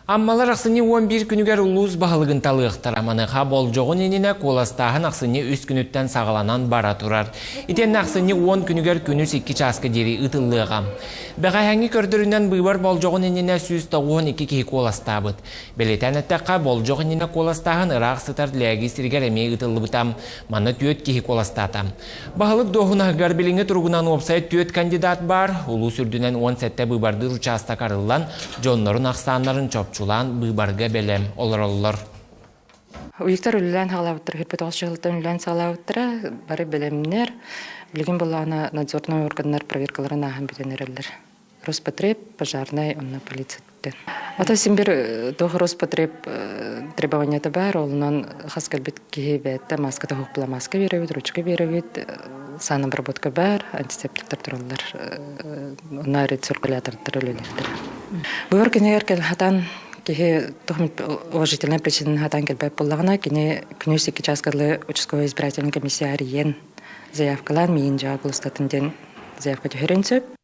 Аммалар ахсынньы 11 күнүгэр улуус баһылыгын талыахтара. Маныаха болдьоҕун иннинэ куоластааһын ахсынньы үс күнүттэн саҕаланан бара турар. Итиэннэ ахсынньы 10 күнүгэр күнүс 2 чааска диэри ыытыллыаҕа. Бэҕэһээҥҥи көрдөрүүнэн быыбар болдьоҕун иннинэ 192 киһи куоластаабыт. Бэлиэтээн эттэххэ, болдьох иннинэ куоластааһын ыраах сытар Лээги сиригэр эмиэ ыытыллыбыта. Манна түөрт киһи куоластаата. Баһылык дуоһунаһыгар билиҥҥи туругунан уопсай түөрт кандидат баар. Улуус үрдүнэн 17 быыбардыыр учаастак арыллан, дьоннорун ахсааннарын чопчулаан быыбарга бэлэм олороллор. Уйуктар үлэлээн саҕалаабыттара, 49 сылтан үлэлээн саҕалаабыттара, бары бэлэмнэр. Билигин былаана надзорнай органнар проверкаларын ааһан бүтэн эрэллэр. Роспотреб, пожарнай, онно полиция Ата син бир туох Роспотреб требованията баар, олунан хас кэлбит киһи бэйэтэ маската хуһпула маска биэрэбит, ручка биэрэбит, санобработка баар, антисептиктар тураллар, онно рециркулятордар үлэлииллэр. Быыбар күнүгэр хатан киһи туох уважительнай причинаны хатан кэлбэт буоллаҕына, кини күнүс икки чааска дылы участковай избирательный комиссия арийэн заявкалаан миин дьаҕа кулустатын диэн заявка түһэрин сөп.